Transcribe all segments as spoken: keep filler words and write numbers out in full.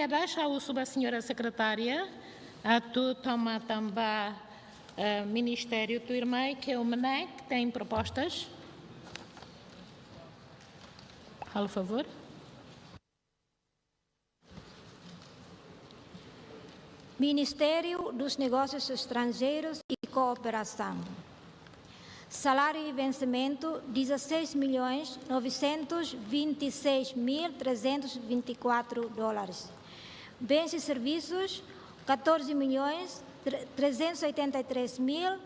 Obrigada, já uso ba señora sekretária, atu toma tanba, eh, ministériu tuirmai, ke o MNEK tem propostas. Halo favór. Ministério dos Negócios Estrangeiros e Cooperação. Salário e vencimento, dezasseis milhões novecentos vinte e seis mil trezentos vinte e quatro dólares. Bens e serviços, catorze milhões trezentos e oitenta e três mil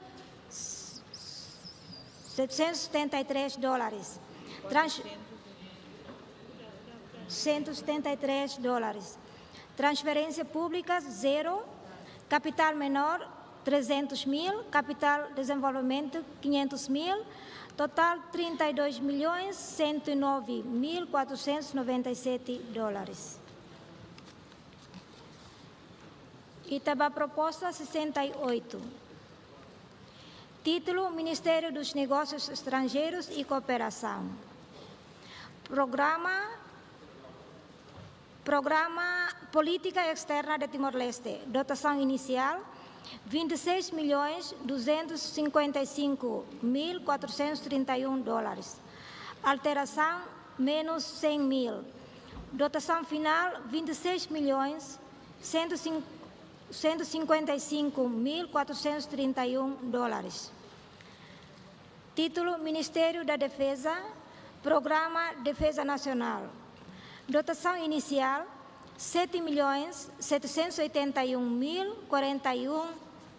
setecentos e setenta e três dólares. Trans-, cento e setenta e três dólares. Transferência pública, zero. Capital menor, trezentos mil. Capital desenvolvimento, quinhentos mil. Total, trinta e dois milhões cento e nove mil quatrocentos e noventa e sete dólares. Ita ba proposta sessenta e oito. Título: Ministério dos Negócios Estrangeiros e Cooperação. Programa, Programa Política Externa de Timor-Leste. Dotação inicial, vinte e seis milhões duzentos e cinquenta e cinco mil quatrocentos e trinta e um dólares. Alteração, menos cem mil. Dotação final, vinte e seis milhões cento e cinquenta e cinco mil quatrocentos e trinta e um dólares. Título: Ministério da Defesa, Programa Defesa Nacional. Dotação inicial, sete milhões setecentos e oitenta e um mil quarenta e um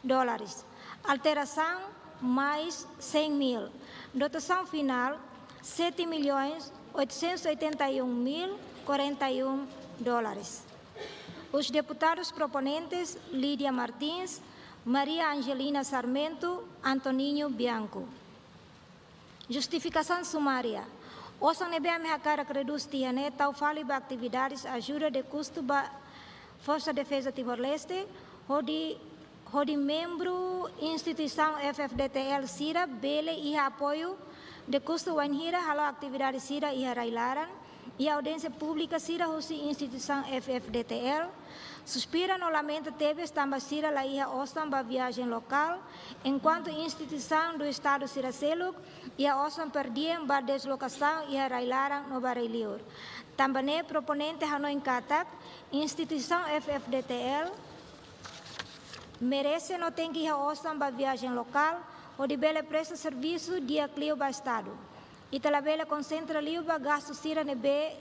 dólares. Alteração, mais cem mil. Dotação final, sete milhões oitocentos e oitenta e um mil quarenta e um dólares. Os deputados proponentes: Lídia Martins, Maria Angelina Sarmento, Antoninho Bianco. Justifikasaun sumária. Osan ne'ebé ami hakarak redús tiha ne'e tau fali ba atividades ajuda de kustu ba Forsa Defeza Timor-Leste, hodi, hodi membru instituisaun F F D T L sira bele iha apoiu de kustu wainhira halo atividade sira iha rai-laran, iha audiénsia públika sira husi instituisaun F F D T L, suspira no lamenta tebes tanba sira la iha osan ba viajen lokál, enkuantu instituisaun do Estadu sira seluk iha osan per diem ba deslokasaun iha rai-laran no ba rai-liur. Tanba ne'e proponente hanoin katak, instituisaun F F D T L merese no tenke iha osan ba viajen lokál, hodi bele presta servisu di'ak liu ba Estadu. Ita labele konsentra liu ba gastu sira ne'ebé,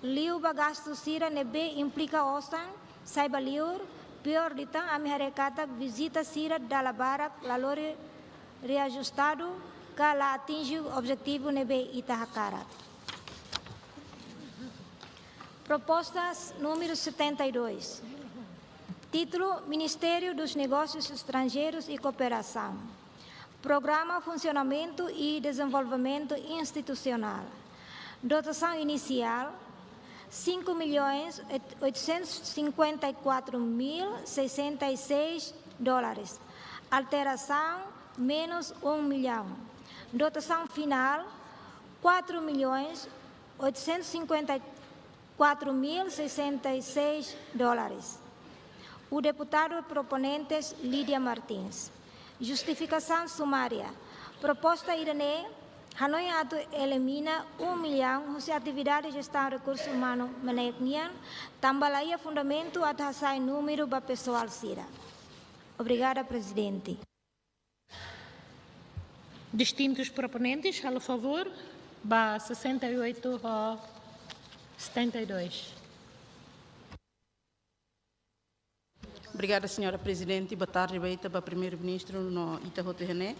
liu ba gastu sira ne'ebé implika osan sai ba liur, piór liután ami haree katak vizita sira dala barak la lori reajustadu ka la atinje objetivu ne'ebé ita hakarak. Propostas número setenta e dois. Título: Ministério dos Negócios Estrangeiros e Cooperação. Programa Funcionamento e Desenvolvimento Institucional. Dotação inicial, cinco milhões oitocentos e cinquenta e quatro mil sessenta e seis dólares. Alteração, menos um milhão. Dotação final, quatro milhões oitocentos e cinquenta e quatro mil sessenta e seis dólares. O deputado proponentes Lídia Martins. Justifikasaun sumária. Proposta ida-ne'e hanoin atu elimina um milhão husi atividade jestaun rekursu umanu MNEK nian, tanba la iha fundamentu atu hasai númeru ba pesoál sira. Obrigada, Prezidente. Distintus proponentes, halo favór, ba sessenta e oito ho setenta e dois. Obrigada, señora Prezidente. Boa tarde ba ita, ba Primeiru-Ministru no ita hotu iha ne'e.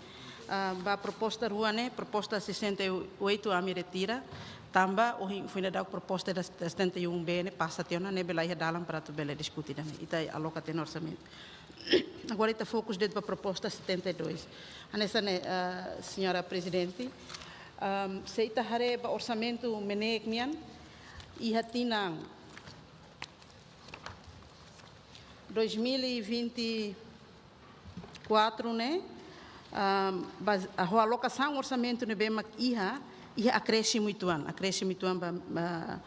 Ah, ba proposta rua ne'e, proposta sessenta e oito ami retira, tanba ohin foin daudauk proposta da setenta e um bene pasa tiha ona, ne'ebé la iha dalan para atu bele diskute ida-ne'e. Ita aloka tiha ona orsamentu. Agora ita fokus de'it ba proposta setenta e dois. Hanesan ne'e, ah, señora Prezidente, ah, se ita haree ba orsamentu MNEK nian, iha tinan dois mil e vinte e quatro ne'e, ah, baz-, ah, ho alokasaun orsamentu ne'ebé mak iha, iha akrésimu uitoan, akrésimu uitoan ba, ba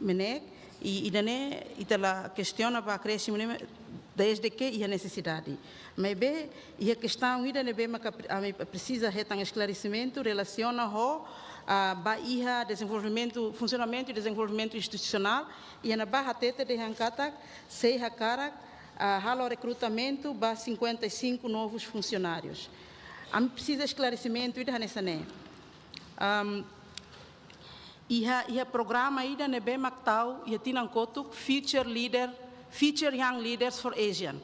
MNEK, I ida-ne'e ita la kestiona ba akrésimo ne'e, desde ke iha nesesidade. Maibé iha kestaun ida ne'ebé maka pre-, ami presiza hetan esklaresimentu relasiona ho, ah, ba iha dezenvolvimentu, funsionamentu i dezenvolvimentu institusionál, iha ne'ebá hatete dehan katak sei hakarak, ah, halo rekrutamentu ba cinquenta e cinco novos funcionários. Ami presiza esklaresimentu ida hanesan ne'e. Am, iha, iha programa ida ne'ebé mak tau iha tinan kotuk, Future Leader, Future Young Leaders for ASEAN.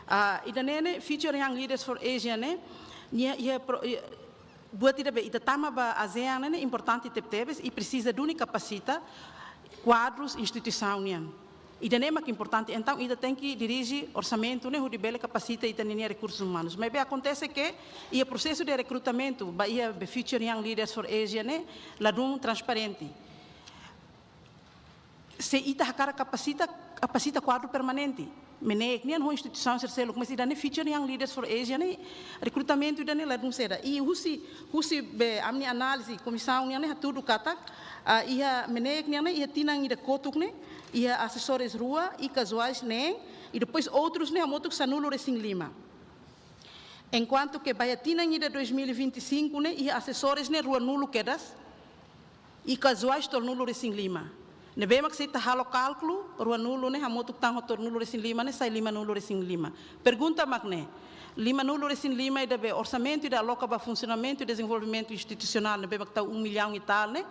Ah, ida-ne'e ne'e, Future Young Leaders for ASEAN ne'e, nia iha pro-, iha, buat ida be, ita tama ba ASEAN ne'e, ne'e importante tebetebes i presiza duni kapasita kuadrus instituisaun nian. Ida-ne'e mak importante, entaun ita tenke dirije orsamentu ne'e hodi bele kapasita ita-nia rekursus umanus. Maibé akontese ke iha prosesu de rekrutamentu ba iha be Future Young Leaders for ASEAN ne'e ladún transparente. Se ita hakarak kapasita, kapasita kuadru permanente. MNEK nian ho instituisaun sira seluk, mas ida-ne'e Future Young Leaders for ASEAN ne'e rekrutamentu ida-ne'e ladún saida. I husi, husi be ami-nia análize, komisaun nian ne'e hatudu katak, ah, iha MNEK nian ne'e, iha tinan ida kotuk ne'e, iha asesores rua i kazuais neen, i depois outros ne'e hamutuk sanulu-resin-lima. Enkuantu ke ba iha tinan ida dois mil e vinte e cinco ne'e, iha asesores ne'e ruanulu kedas, i kazuais tolunulu-resin-lima. Ne'ebé mak se ita halo kálkulu, ruanulu ne'e hamutuk tan ho tolunulu-resin-lima ne'e sai limanulu-resin-lima. Pergunta mak ne'e, limanulu-resin-lima ida be orsamentu ida aloka ba funsionamentu i dezenvolvimentu institusionál ne'ebé mak tau um milhão e tal ne'e,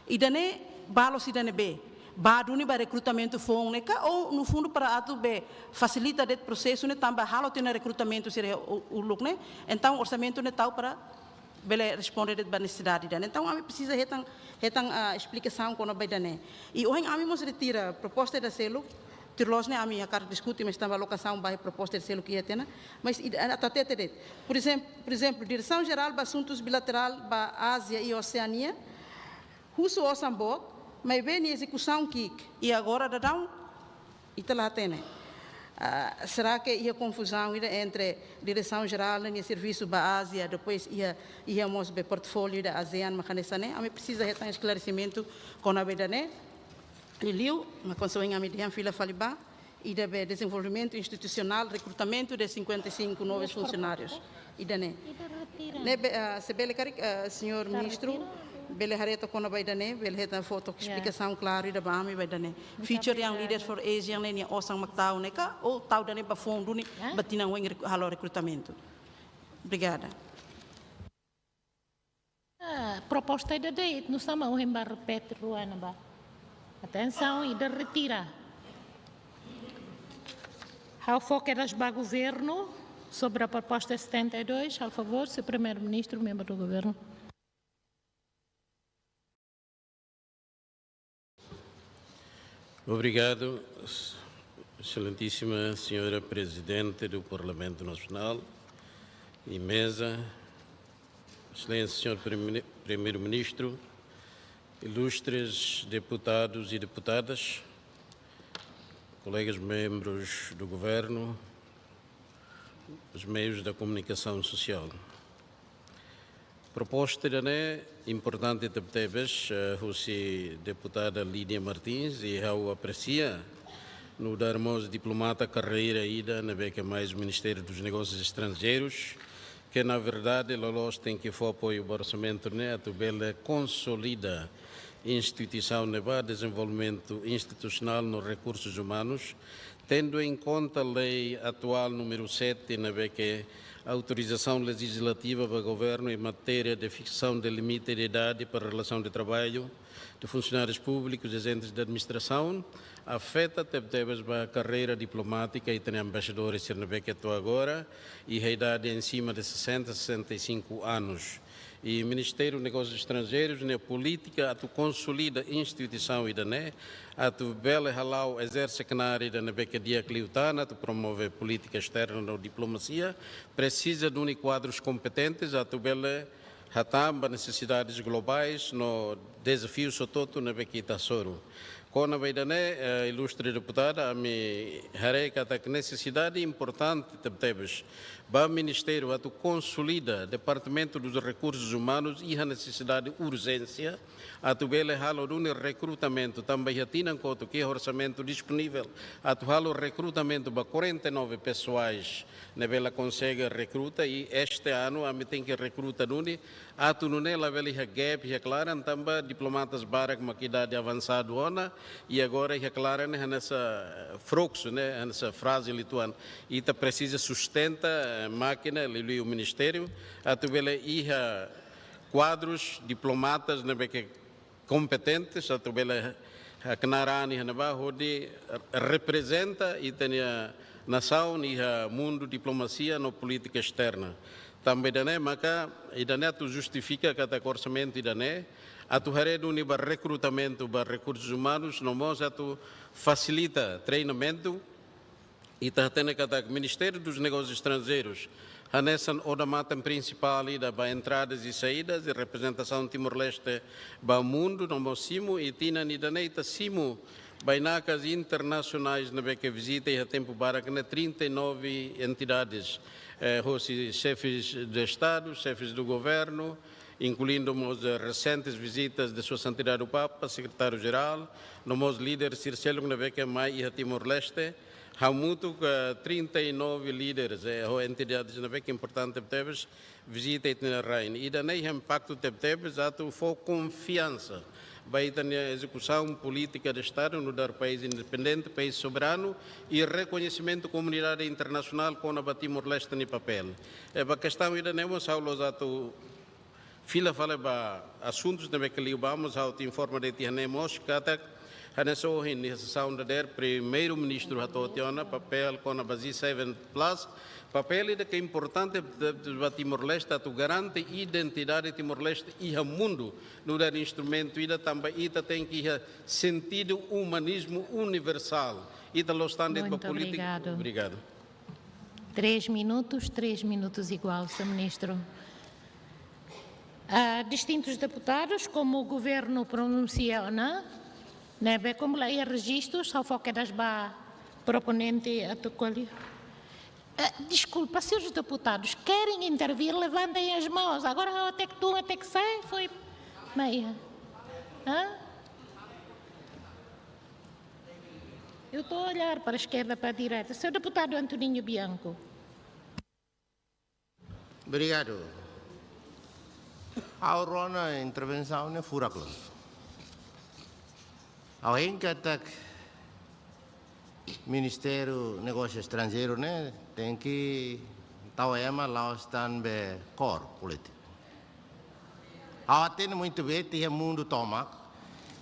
ida-ne'e ba loos ida ne'ebé? Ba duni ba rekrutamentu foun ne'e ka, ou no fundo para atu be fasilita de'it prosesu ne'e tanba halo tiha ona rekrutamentu sira u-, uluk ne'e, entaun orsamentu ne'e tau para bele responde de'it ba nesesidade ida-ne'e. Entaun, ami presiza hetan, hetan, ah, esplikasaun kona-ba ida-ne'e. I ohin ami mós retira proposta ida seluk, tuir loos ne'e ami hakarak diskute, mas tanba lokasaun ba proposta ida seluk iha tiha ona, mas ida, atu hatete de'it. Por ezemplu, por ezemplu, Diresaun Jerál ba Asuntus Bilaterál ba Ázia i Oseania, husu osan boot, maibé nia ezekusaun ki'ik. I agora daudaun, ita la hatene. Ah, será ke iha konfuzaun ida entre Diresaun Jerál nia servisu ba Ázia, depois iha, iha mós be portfóliu ida ASEAN mak hanesan ne'e? Ami presiza hetan esklaresimentu kona-ba ida-ne'e. Liuliu, mak konsoin ami dehan fila fali ba ida be dezenvolvimentu institusionál, rekrutamentu de cinquenta e cinco novos funcionários. Ida-ne'e. Ne'ebé, ah, se bele karik, ah, señór ministru, bele haree to'ok kona-ba ida-ne'e, bele hetan fó to'ok esplikasaun klaru ida ba ami ba ida-ne'e. Future Young Leaders for ASEAN ne'e nia osan mak tau ne'e ka, ou tau ida-ne'e ba foun duni, ba tinan oin rek-, halo rekrutamentu. Obrigada. Ah, proposta ida de'it, nusá mak ohin bá repete rua ona ba. Atensaun, ida retira. Ha'u fó kedas ba governu sobre a proposta setenta e dois, por favor, señór Primeiru-Ministru, membru do governu. Obrigado, Excelentíssima Senhora Presidente do Parlamento Nacional e Mesa, Excelência Senhor Prime-, Primeiro-Ministro, ilustres deputados e deputadas, colegas membros do Governo, os meios da comunicação social. Proposta ida-ne'e importante tebetebes, eh, husi deputada Lídia Martins, i ha'u apresia nu'udar mós diplomata karreira ida ne'ebé ke mai husi Ministério dos Negócios Estrangeiros, ke na verdade loloos tenke fó apoiu ba orsamentu ne'e atu bele konsolida instituisaun ne'e ba dezenvolvimentu institusionál no rekursus umanus, tendo em conta lei atual número sete, ne'ebé ke autorização legislativa ba governu em matéria de fixação de limite de idade para relação de trabalho de funcionários públicos, agentes de administração, afeta tebetebes ba karreira diplomátika ita-nia embaixadores sira ne'ebé ke to'o agora iha idade em cima de sessenta, sessenta e cinco anos. I Ministériu Negósius Estranjeirus nia polítika atu konsolida instituisaun ida-ne'e, atu bele hala'o ezerse knaar ida ne'ebé ke di'ak liután, atu promove polítika esterna no diplomasia, presiza duni kuadrus kompetentes atu bele hatán ba nesesidades globais no dezafius hotu-hotu ne'ebé ke ita hasoru. Kona-ba ida-ne'e, eh, ilustre deputada, ami haree katak nesesidade importante tebetebes ba ministériu atu konsolida Departamentu dos Rekursus Umanus, iha nesesidade urjénsia atu bele halo duni rekrutamentu, tanba iha tinan kotuk iha orsamentu disponivel atu halo rekrutamentu ba quarenta e nove pessoais ne'ebé la konsege rekruta, i este anu ami tenke rekruta duni, atu nune'e labele iha gap, iha klaran, tanba diplomatas barak mak idade avansadu ona, i agora iha klaran ne'e hanesan, eh, frouxo, ne'e hanesan frájil uitoan. Ita presiza sustenta, eh, mákina, liuliu ministériu, atu bele iha kuadrus, diplomatas ne'ebé ke kompetentes, atu bele haknarani iha ne'ebá hodi reprezenta ita-nia nasaun iha mundu diplomasia no polítika esterna. Tanba ida-ne'e maka ida-ne'e atu justifika katak orsamentu ida-ne'e atu haree duni ba rekrutamentu ba rekursus umanus, no mós atu fasilita treinamentu. Ita hatene katak Ministériu dos Negósius Estranjeirus hanesan odamatan prinsipál ida ba entradas i saídas i reprezentasaun Timor-Leste ba mundu, no mós simu, i tinan ida-ne'e ita simu bainakas internasionais ne'ebé ke vizita iha tempu barak ne'e trinta e nove entidades, eh, hosi xefes de Estadu, xefes do governu, inkluindo mós, eh, resentes vizitas de Sua Santidade o Papa, Sekretáriu-Jerál, no mós líder sira seluk ne'ebé ke mai iha Timor-Leste, hamutuk, eh, trinta e nove líderes, eh, ho entidades ne'ebé ke importante tebes, vizita ita-nia rain. Ida-ne'e iha impaktu tebetebes atu fó konfiansa ba ita-nia ezekusaun polítika de Estadu nu'udar país independente, país soberanu, i rekoñesimentu komunidade internasionál kona-ba Timor-Leste nia papél. I ba kestaun ida-ne'e mós ha'u la'ós atu fila fali ba asuntus ne'ebé ke liu ba, mas ha'u atu informa de'it iha ne'e mós katak hanesan ohin iha sesaun dadeer Primeiru-Ministru hato'o tiha ona papél kona-ba G seven plus, papél ida ke importante ba, ba Timor-Leste atu garante identidade Timor-Leste iha mundu, nu'udar instrumentu ida tanba ita tenke iha sentidu umanizmu universál. Ita la'ós tan de'it ba polítika. Muito obrigado. Obrigado. Três minutos, três minutos igual, Senhor Ministro. Ah, distintus deputadus, komu governu pronunsia ona, ne'ebé komu la iha rejistus, só fó kedas ba proponente atu ko'alia. Eh, desculpa, senhores deputados, querem intervir, levantem as mãos. Agora ha'u tenke tun, tenke sai, foi meia. Hã? Eu estou a olhar para a esquerda, para a direita. Senhor deputado Antoninho Bianco. Obrigadu. Ha'u rona intervensaun ne'e furak loos. Ha'u hein katak Ministériu Negósiu Estranjeiru ne'e tenke tau ema la'ós tan be kór polítiku. Ha'u hatene muitu bem iha mundu tomak,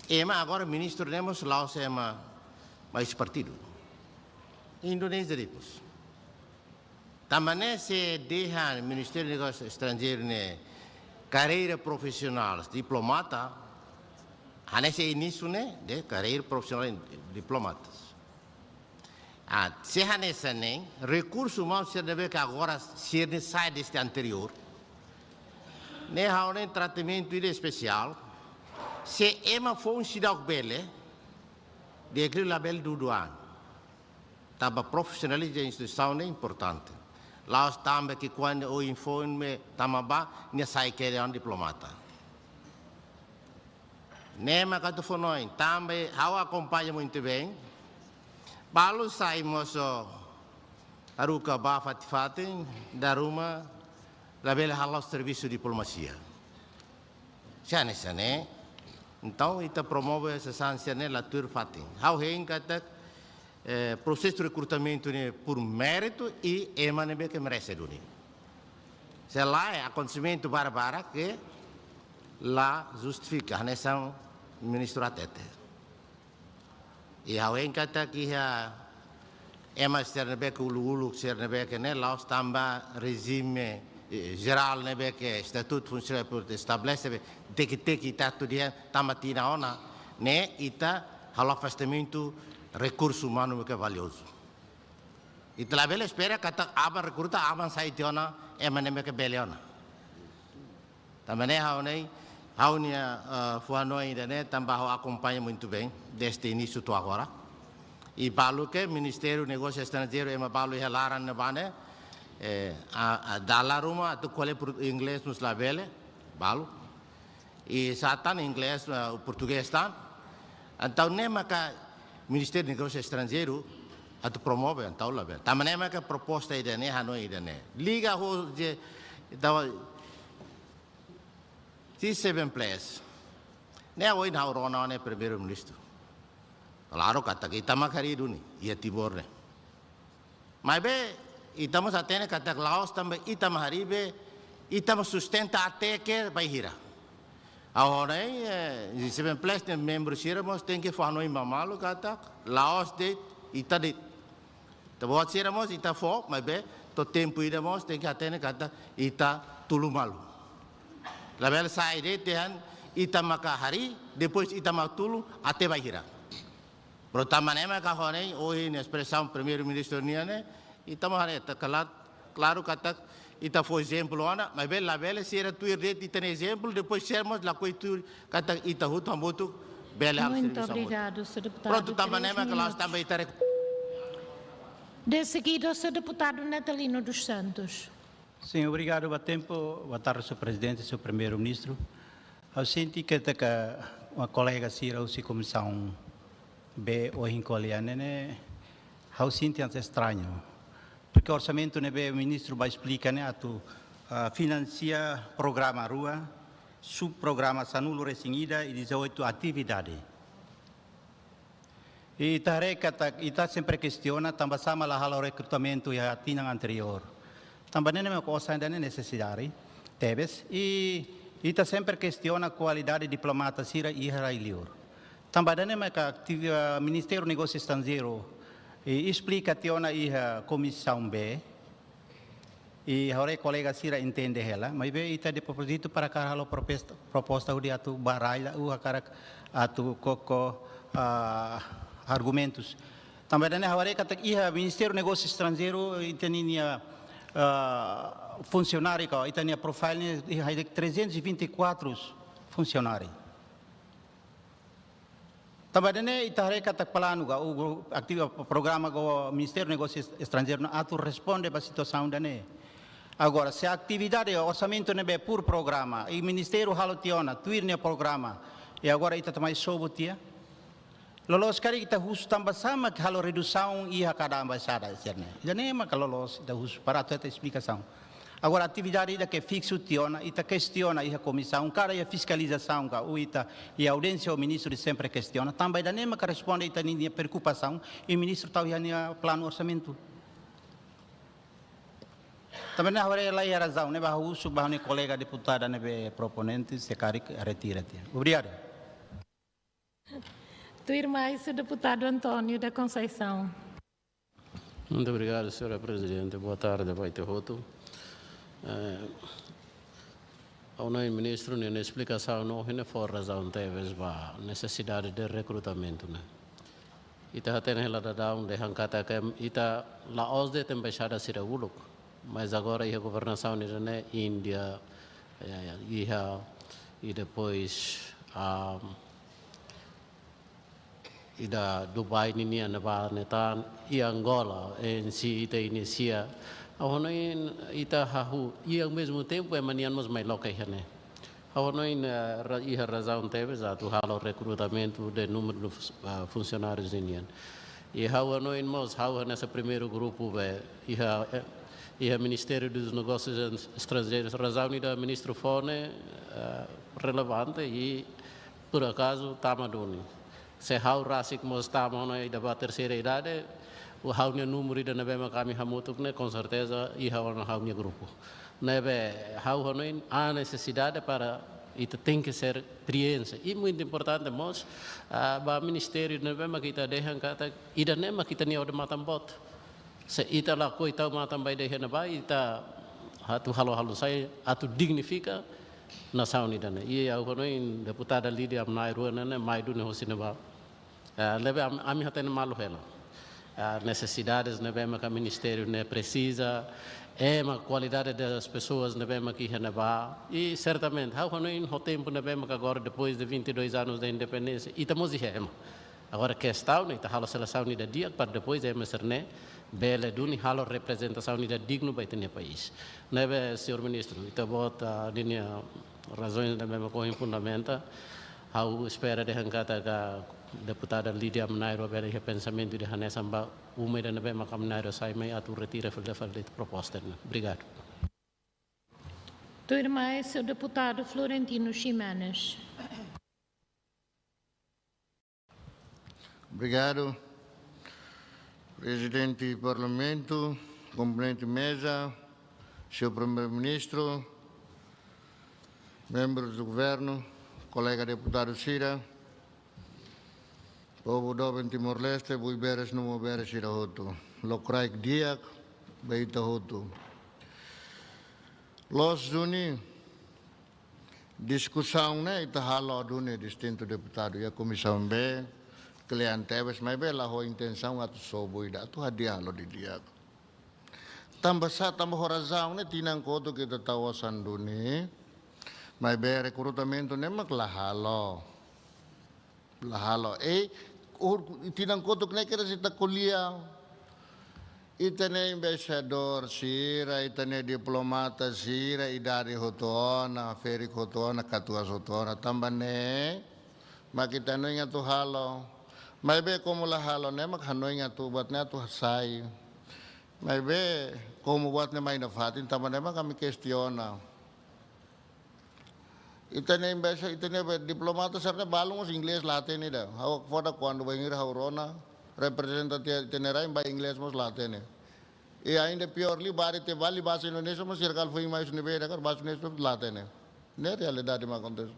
ema agora ministru ne'e mós la'ós ema mais partidu. Indonézia depois. Tanba ne'e se dehan Ministériu Negósiu Estranjeiru ne'e karreira profisionál diplomata, hanesan inísiu ne'e de karreira profisionál diplomatas. Ah, se hanesan ne'e, rekursu umanu sira ne'ebé ke agora sira ne'e sai deste anteriór, ne'e ha'u hanoin tratamentu ida espesiál, se ema foun seidauk bele, di'ak liu labele dudu an. Tanba profisionalizmu instituisaun ne'e importante. La'ós tanba ke kuandu o informe tama ba, nia sai kedas diplomata. Ne'e mak atu fó hanoin, tanba ha'u akompaña muitu bem. Balu sai mós haruka ba fatin-fatin, dala ruma labele hala'o servisu diplomasia. Se hanesan ne'e, entaun ita promove sasán sira ne'e la tuir fatin. Ha'u hein katak, eh, prosesu rekrutamentu ne'e por méritu i ema ne'ebé ke merese duni. Se lae, akontesimentu barak-barak ke la justifika, hanesan ministru hatete. I ha'u hein katak iha ema sira ne'ebé ke uluk-uluk sira ne'ebé ke ne'e la'ós tanba rejime, eh, jerál ne'ebé ke estatutu funsionáriu públiku estabelese be teke-teke ita atu dehan tanba tinan ona, ne'e ita halo afastamentu rekursu umanu ke valiozu. Ita labele espera katak aban rekruta aban sai tiha ona ema ne'ebé ke bele ona. Tanba ne'e ha'u hanoin, Ha'u-nia, eh, fó-hanoin ida-ne'e tanba ha'u akompaña muito bem, desde inísiu to'o agora. I balu ke Ministériu Negósiu Estranjeiru ema balu iha laran ne'ebá ne'e, eh, a, a, dala ruma atu ko'alia por inglés mós labele, balu. I sá tan inglés, eh, portugés tan. Entaun ne'e maka Ministériu Negósiu Estranjeiru atu promove, entaun labele. Tanba ne'e maka proposta ida-ne'e, hanoin ida-ne'e. Liga ho je, tawa, G seven plus. Ne'e ohin ha'u rona ne'e Primeiru-Ministru. Klaru katak ita mak harii duni, iha Timor ne'e. Maibé, ita mós hatene katak la'ós tanba ita mak harii be, ita mak sustenta até ke bainhira. Agora, eh, G seven plus nia membru sira mós tenke fó-hanoin ba malu katak, la'ós de'it, ita de'it. Ita-boot sira mós ita fó, maibé to'o tempu ida mós tenke hatene katak ita tulun malu. Labele sai de'it dehan ita maka harii, depois ita mak tulun até bainhira. Portantu, ne'e maka ha'u hanoin, ohin espresaun Primeiru-Ministru nian ne'e, ita mak harii, ita kala-, klaru katak ita fó ezemplu ona, maibé labele sira tuir de'it ita-nia ezemplu, depois sira mós lakohi tuir katak ita hotu hamutuk bele halo servisu hamutuk. Muito obrigado, senhor deputado. Prontu, tanba ne'e maka la'ós tanba ita rek- De seguida, o senhor deputado Natalino dos Santos. Sim, obrigadu ba tempu. Boa tarde, senhor Presidente, senhor Primeiru-Ministru. Ha'u sente katak kolega sira husi Komisaun B ohin ko'alia ne'e, ha'u sente antes estrañu. Porke orsamentu ne'ebé Ministru ba esplika ne'e atu, ah, finansia programa rua, subprograma sanulu-resin-ida i dezoitu atividade. I ita haree katak ita sempre kestiona tanba sá mak la halo rekrutamentu iha tinan anteriór. Tanba ne'e mak osan ida-ne'e nesesidade tebes. I ita sempre kestiona kualidade diplomata sira iha rai-liur. Tanba ida-ne'e mak aktivi-, ah, Ministériu Negósiu Estranjeiru, i esplika tiha ona iha Komisaun B, i ha'u haree kolega sira entende hela, maibé ita de propózitu para hakarak halo proposta, proposta hodi atu ba rai-liur, hakarak atu koko, ah, argumentus. Tanba ida-ne'e ha'u haree katak iha Ministériu Negósiu Estranjeiru, ita-nia, ah, funsionáriu ka, ita-nia profile ne'e iha trezentos e vinte e quatro funsionáriu. Tanba ida-ne'e ita haree katak planu ka, o, o, aktiva programa ka Ministériu Negósiu Estranjeiru ne'e atu responde ba situasaun ida-ne'e. Agora, se atividade, orsamentu ne'ebé por programa, i Ministériu halo tiha ona, tuir nia programa, i agora ita tama mai sobu tiha. Loloos karik ita husu tanba sá mak halo redusaun iha kada embaixada sira-ne'e. Ida-ne'e maka loloos ita husu para atu hetan esplikasaun. Agora, atividade ida ke fiksu tiha ona, ita kestiona iha komisaun, kada iha fiskalizasaun ka, ou ita iha audiénsia ho ministru ita sempre kestiona. Tanba ida-ne'e maka responde ita-nia preokupasaun, i ministru tau iha nia planu orsamentu. Tanba ne'e ha'u haree la iha razaun, ne'ebé ha'u husu ba ha'u-nia kolega deputada ne'ebé proponente, se karik retira tiha. Obrigadu. Tuirmai, senhor deputado António da Conceição. Muito obrigado, senhora Presidente. Boa tarde ba ita hotu. Eh, ha'u hanoin ministru nia esplikasaun ohin ne'e fó razaun tebes ba nesesidade de rekrutamentu ne'e. Ita hatene hela daudaun dehan katak ita la'ós de'it embaixada sira uluk. Mas agora iha governasaun ida-ne'e Índia, eh, iha, i depois, ah, ida Dubai ninian ne'ebá ne'e tan, i Angola, A N C ita inisia. Ha'u hanoin ita hahú, i ao mesmo tempo ema nian mós mai loke iha ne'e. Ha'u hanoin, eh, ra-, iha razaun tebes atu halo rekrutamentu de númeru de fus-, ah, funsionárius ninian. I ha'u hanoin mós, ha'u hanesan primeiru grupu be, iha, eh, iha Ministério dos Negócios Estrangeirus, razaun ida ministru fó ne'e, eh, relevante i, por acaso, tama duni. Se ha'u rasik mós tama ona ida ba terseira idade, o ha'u-nia númeru ida ne'ebé mak ami hamutuk ne'e, com certeza, iha ona ha'u-nia grupu. Ne'ebé ha'u hanoin há necessidade para ita tenke ser preenxe. I muito importante mós, ah, ba ministériu ne'ebé mak ita dehan katak ida-ne'e mak ita-nia odamatan boot. Se ita lakohi tau matan ba ida iha ne'ebá, ita atu halo halo saida atu dignifika nasaun ida-ne'e. I ha'u hanoin deputada Lídia, am na'in-rua ne'e, ne'e mai duni hosi ne'ebá. Eh, ne'ebé am-, ami hatene malu hela. Eh, nesesidades ne'ebé maka ministériu ne'e presiza, Ema, qualidade das pessoas ne'ebé mak iha ne'ebá. E certamente, ha'u hanoin ho tempu ne'ebé mak agora, depois de vinte e dois anos da independência, ita mós iha ema. Agora, kestaun ne'e ita halo selesaun ida di'ak para depois ema sira-ne'e bele duni halo reprezentasaun ida dignu ba ita-nia país. Ne'ebé, señór ministru, ita-boot, ah, ninia razoens ne'ebé mak ohin fundamenta. Ha'u espera dehan katak deputada Lídia Monteiro bele iha pensamentu ida hanesan ba uma ida ne'ebé mak Monteiro sai mai atu retira fali, fali proposta ne'e. Obrigadu. Tuirmai, señór deputadu Florentino Ximenes. Obrigadu. Prezidente Parlamentu, komponente meza, señór Primeiru-Ministru, membru do governu, kolega deputadu sira, povu doben Timor-Leste, buiberes no maubere sira hotu. Lokraik di'ak ba ita hotu. Loos duni, diskusaun ne'e ita halo duni distintu deputadu iha Komisaun B, kle'an tebes, maibé la ho intensaun atu sobu ida, atu hadi'a halo didi'ak. Tanba sá, tanba ho razaun ne'e tinan kotuk ita tau osan duni, maibé rekrutamentu ne'e mak la halo. La halo. E, ur-, tinan kotuk ne'e kedas ita ko'alia. Ita-nia embaixadór sira, ita-nia diplomata sira, idade hotu ona, ferik hotu ona, katuas hotu ona. Tanba ne'e mak ita hanoin atu halo. Maibé komu la halo ne'e mak hanoin atu buat ne'e atu hasai. Maibé komu buat ne'e mai nafatin, tanba ne'e mak ami kestiona. Ita-nia embaixada, ita-nia be-, diplomata sira-ne'e balun mós inglés la hatene ida. Ha'u foda kuandu bainhira ha'u rona, reprezenta ita-nia rain ba inglés mós la hatene. E ainda piór liu, bá de'it, bá liu, bá Indonézia, mas sira kal foin mai husi ne'ebé de'it, kal bá Indonézia, la hatene. Ne'e realidade mak akontese.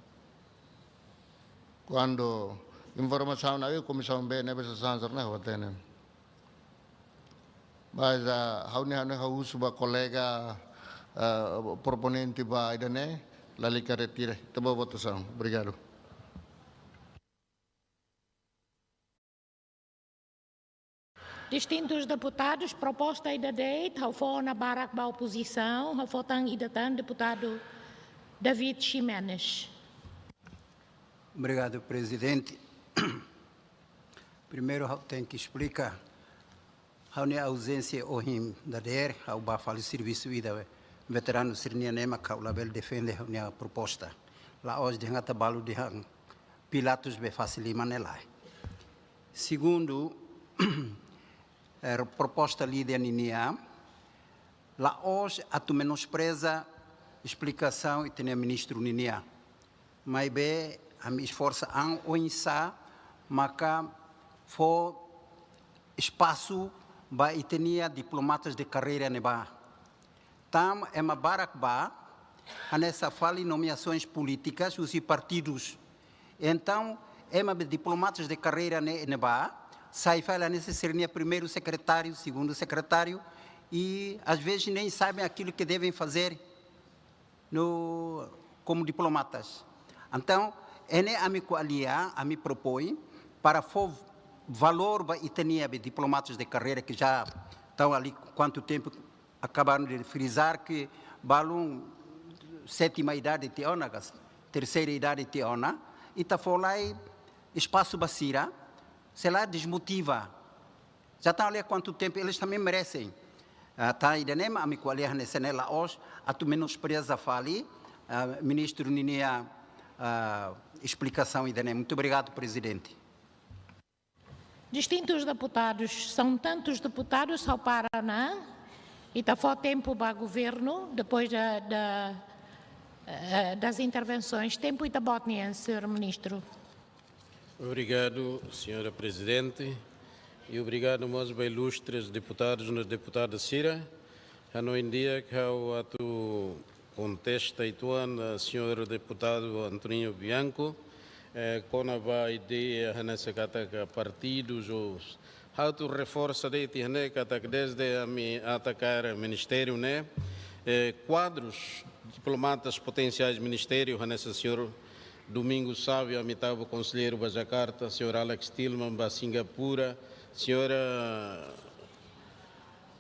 Kuandu informasaun ne'e Komisaun B ne'ebé sasán sira-ne'e hatene. Mas, ah, ha'u-nia, ha'u-nia, ha'u husu ba kolega, ah, proponente ba ida-ne'e, lalika retira. Ita-boot votasaun. Obrigadu. Distintus deputadus, proposta ida de'it, ha'u fó ona barak ba opozisaun, ha'u fó tan ida tan deputadu David Ximenes. Obrigadu, Prezidente. Primeiru, ha'u tenke esplika ha'u-nia auzénsia ohin dadeer, ha'u bá fali servisu ida veteranu sira-nian ne'e mak ha'u labele defende ha'u-nia proposta. La'ós dehan atu balu dehan Pilatus be fase liman ne'e lae. Segundu, eh, proposta Lídia ninian, la'ós atu menospreza esplikasaun ita-nia ministru ninian. Maibé, ami esforsa an oinsá maka fó espasu ba ita-nia diplomatas de carreira ne'ebá. Tan ema barak bá, hanesan fali nomeasoens polítikas husi partidus. Entaun, ema be diplomatas de carreira ne'e, ne'ebá, sai fali hanesan sira-nia primeiru sekretáriu, segundu sekretáriu, e às vezes nem sabem aquilo que devem fazer no, como diplomatas. Entaun, ne'e ami ko'alia, ami propoin, para fó valór ba ita-nia be diplomatas de carreira que já estão ali quanto tempo, acabaram de frisar que balun sétima idade tiha ona, terceira idade tiha ona, ita fó lai espasu ba sira, sei lá, desmotiva. Já estão ali há quanto tempo, eles também merecem. Ah, tan ida-ne'e mak ami ko'alia hanesan ne'e, la'ós atu menospreza fali, ah, ministru ninia, ah, esplikasaun ida-ne'e. Muito obrigado, Prezidente. Distintus deputadus, são tantos deputadus, ha'u para ona, ita fó tempu ba governu, depois da, da, eh, das intervenções. Tempu ita-boot nian, señór ministru. Obrigadu, señora Prezidente, e obrigadu mós ba ilustres deputadus no deputada sira. Hanoin di'ak ha'u atu kontesta uitoan, eh, señór deputadu Antoninho Bianco, eh, kona-ba ideia hanesan katak partidus ou, ha'u atu reforsa de'it iha ne'e katak desde ami ataka ministériu ne'e, eh, kuadrus, diplomatas potensiais ministériu, hanesan señór Domingos Sávio, ami tau konselleiru ba Jakarta, señór Alex Tillman ba Singapura, señora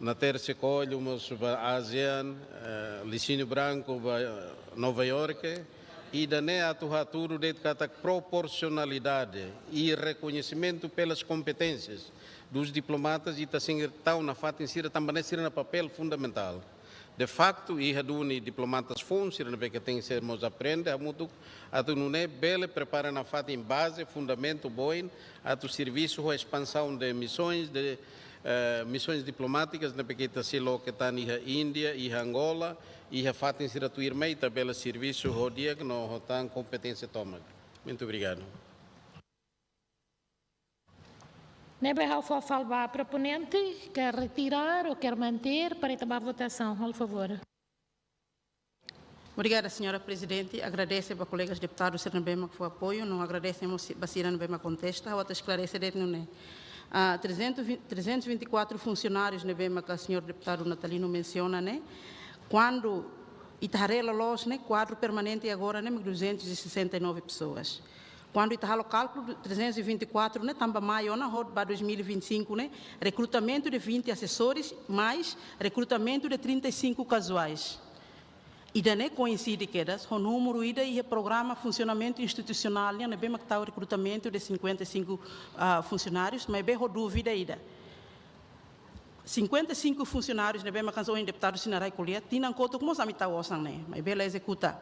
Nater Sekolah mós ba ASEAN, eh, Licínio Branco ba Nova Iorke, ida-ne'e atu hatudu de'it katak proporsionalidade e rekoñesimentu pelas kompeténsias dos diplomatas ita sei tau nafatin sira tanba ne'e sira-nia papél fundamentál. De facto, iha duni diplomatas foun sira ne'ebé ke tenke ser mós aprende hamutuk atu nune'e bele prepara nafatin baze, fundamentu boin atu servisu ho espansaun de missões de, eh, missões diplomáticas ne'ebé ke ita sei loke tan iha Índia, iha Angola, iha fatin sira tuirmai ita bele servisu ho di'ak no ho tan kompeténsia tomak. Muito obrigado. Ne'ebé ha'u fó fali ba proponente, quer retirar ou quer manter, para ita ba votasaun, halo favór. Obrigada, senhora Presidente. Agradese ba kolegas deputadus sira ne'ebé mak fó apoiu, no agradese mós ba sira ne'ebé mak kontesta, ha'u atu esklarese de'it nune'e. Ah, trezentos e vinte, trezentos e vinte e quatro funcionárius ne'ebé mak señór deputadu Natalino mensiona ne'e, kuandu ita haree loloos ne'e, kuadru permanente agora ne'e duzentos e sessenta e nove pessoas. Kuandu ita halo kálkulu trezentos e vinte e quatro ne'e, tanba mai ona hodi ba dois mil e vinte e cinco ne'e, rekrutamentu de vinte asesores mais rekrutamentu de trinta e cinco kazuais. Ida-ne'e koinside kedas ho númeru ida iha programa funsionamentu institusionál nian ne'ebé mak tau rekrutamentu de cinquenta e cinco, ah, funcionários, maibé ho dúvida ida. Cinquenta e cinco funcionários ne'ebé mak hanesan ohin deputadu sira rai ko'alia, tinan kotuk mós ami tau osan ne'e, maibé la ezekuta.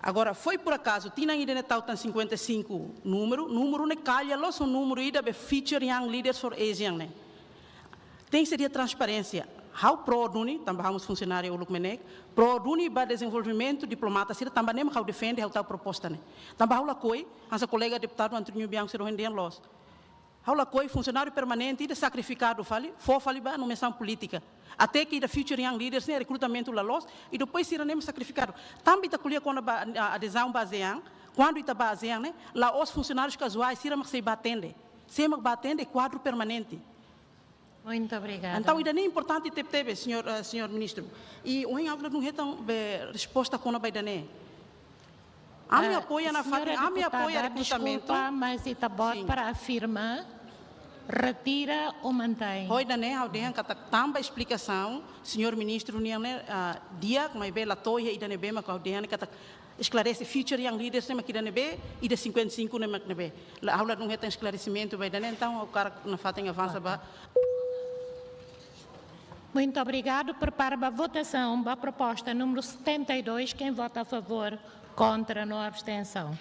Agora, foi por acaso tinan ida-ne'e tau tan cinquenta e cinco númeru, númeru ne'e kalla loos ho númeru ida be Future Young Leaders for ASEAN ne'e. Tenke ser iha transparénsia. Ha'u pró duni, tanba ha'u mós funsionáriu uluk MNEK, pró duni ba dezenvolvimentu diplomata sira, tanba ne'e mak ha'u defende, ha'u tau proposta ne'e. Tanba ha'u lakohi, hanesan kolega deputadu António Bianco sira ohin dehan loos. Ha'u lakohi funsionáriu permanente ida sakrifikadu fali, fó fali ba nomeasaun polítika. Até ke ida Future Young Leaders ne'e rekrutamentu la loos, i depois sira-ne'e mak sakrifikadu. Tanba ita ko'alia kona-ba, ah, adezaun ba ASEAN, kuandu ita ba ASEAN ne'e, la'ós funsionárius kazuais sira mak sei ba atende. Sé mak ba atende kuadru permanente. Muito obrigada. Entaun, ida-ne'e importante tebetebes, señór, eh, señór Ministru. I ohin ha'u ladún hetan be resposta kona-ba ida-ne'e. Ami, eh, apoia nafatin, señora ami apoia deputada, rekrutamentu. Desculpa, mas ita-boot, sim, para afirma, retira ou mantém? Ho ida-ne'e ha'u dehan katak tanba esplikasaun señór Ministru nian ne'e, ah, di'ak, maibé la to'o iha ida ne'ebé mak ha'u dehan katak esklarese Future Young Leaders ne'e mak ida ne'ebé, ida cinquenta e cinco ne'e mak ne'ebé. La, ha'u ladún hetan esklaresimentu ba ida-ne'e, entaun ha'u hakarak nafatin avansa ba. Muito obrigado. Prepara ba votasaun ba proposta número setenta e dois. Quem vota a favor, contra, no abstenção.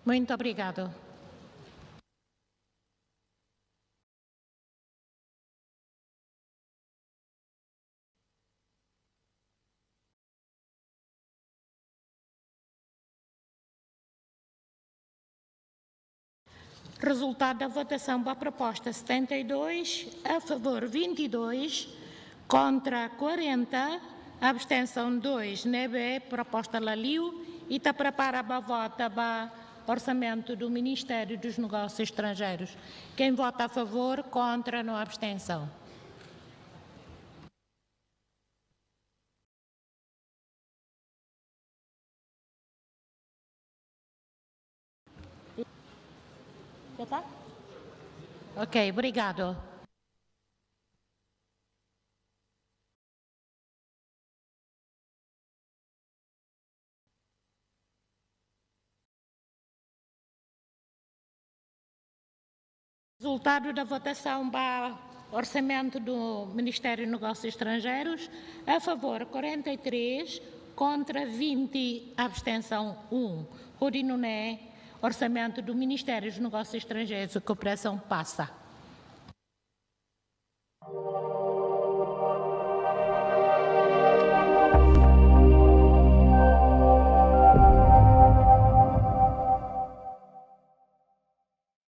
Muito obrigado. Resultado da votação ba proposta setenta e dois, a favor vinte e dois, contra quarenta, abstenção dois. Ne'ebé proposta la liu, ita prepara ba vota ba orçamento do Ministério dos Negócios Estrangeiros. Quem vota a favor, contra, no abstenção. Já tá? Ok, obrigado. Resultado da votação ba orçamento do Ministério de Negócios Estrangeiros, a favor quarenta e três, contra vinte, abstenção um. Hodi nune'e, orçamento do Ministério dos Negócios Estrangeiros e Cooperação passa.